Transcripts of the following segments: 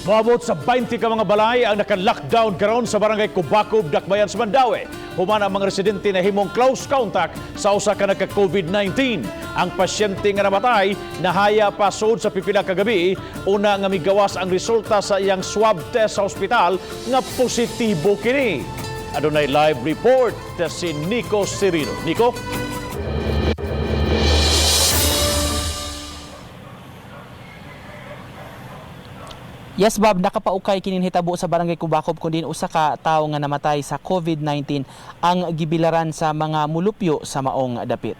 Moabot sa 20 ka mga balay ang naka-lockdown karon sa Barangay Kubakob, Dakbayan sa Mandaue. Human ang mga residente na himong close contact sa usa ka nagka-COVID-19. Ang pasyente nga namatay nahaya pa sud sa pipila ka gabi, una nga migawas ang resulta sa iyang swab test sa ospital nga positibo kini. Adunay live report si Nico Serino. Nico? Yes, Bob, nakapaukay kining hitabo sa Barangay Kubakob kundi usa ka tawo nga namatay sa COVID-19 ang gibilaran sa mga mulupyo sa maong dapit.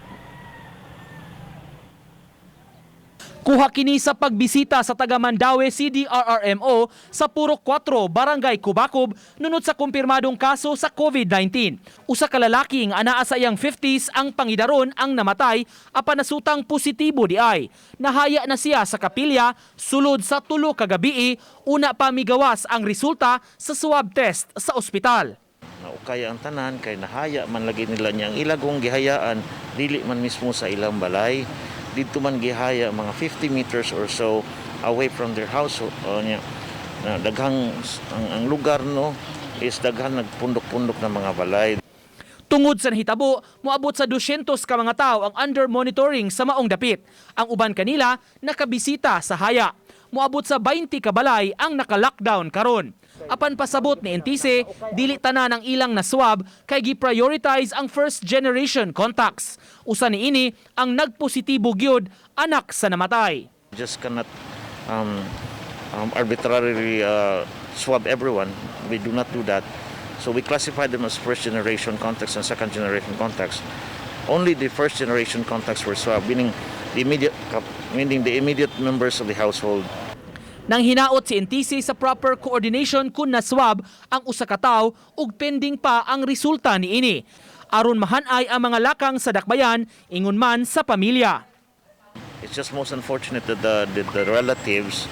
Kuha kini sa pagbisita sa taga Mandaue CDRRMO sa Purok 4, Barangay Kubakob, nunod sa kumpirmadong kaso sa COVID-19. Usa ka lalaki nga anaa sa iyang 50s ang pangidaron ang namatay apan nasutang positibo di ay. Nahaya na siya sa kapilya sulod sa 3 ka gabii, una pa migawas ang resulta sa swab test sa ospital. Naukaya ang tanan kay nahaya man lagi nila niyang ilagong gihayaan dili man mismo sa ilang balay, didto man gihaya mga 50 meters or so away from their house. Niya na daghang ang lugar, no, is daghan nagpundok-pundok na mga balay. Tungod sa nahitabo, moabot sa 200 ka mga tao ang under monitoring sa maong dapit. Ang uban kanila nakabisita sa haya. Moabot sa 20 ka balay ang naka-lockdown karon. Apan pasabot ni NTC, dili tanan ang ilang na swab kay gi-prioritize ang first generation contacts. Usa niini ang nagpositibo gyud, anak sa namatay. Just cannot arbitrarily swab everyone. We do not do that. So we classify them as first generation contacts and second generation contacts. Only the first generation contacts were swabbed, meaning the immediate members of the household. Nang hinaot si NTC sa proper coordination kung na-swab ang usa ka tawo ug pending pa ang resulta niini. Aron mahanay ang mga lakang sa dakbayan, ingon man sa pamilya. It's just most unfortunate that the relatives,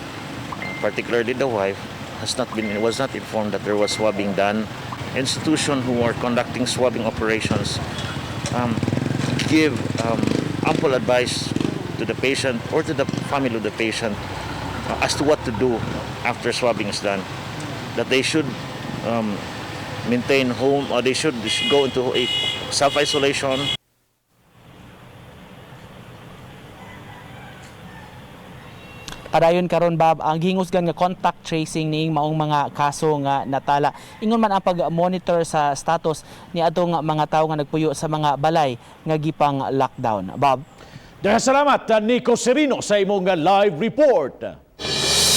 particularly the wife, has not been was not informed that there was swabbing done. Institution who are conducting swabbing operations give ample advice to the patient or to the family of the patient as to what to do after swabbing is done. That they should maintain home or they should go into a self-isolation. Padayon karon, Bob, ang gihingusgan nga contact tracing niing maong mga kaso nga natala. Ingon man ang pag-monitor sa status ni atong mga tawo nga nagpuyo sa mga balay nga gipang lockdown. Bob. Daghang salamat, Nico Serino, sa imong live report.